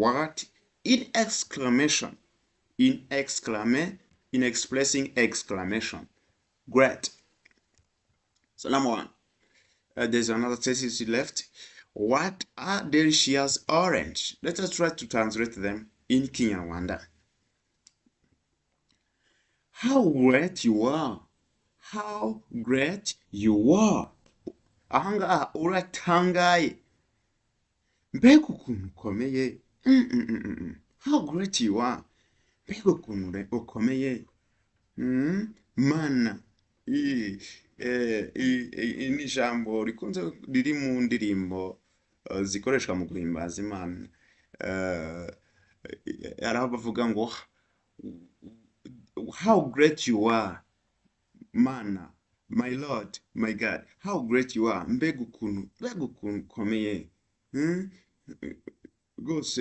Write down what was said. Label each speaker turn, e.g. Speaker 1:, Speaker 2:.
Speaker 1: What in exclamation, in exclama in expressing exclamation. Great. So number one, there's another test left. What are delicious orange? Let us try to translate them in Kinyarwanda. How great you are. How great you are. Ahangaha uratangaye. Mbega ukuntu ukomeye. How great you are. Mbega ukuntu ukomeye. Mana. Ni ijambo rikunze riri mu ndirimbo zikoreshwa mu guhimbaza Imana. Hari aho bavuga ngo "How great you are, Mana, my Lord, my God, how great you are." Mbega ukuntu ukomeye. Rwose.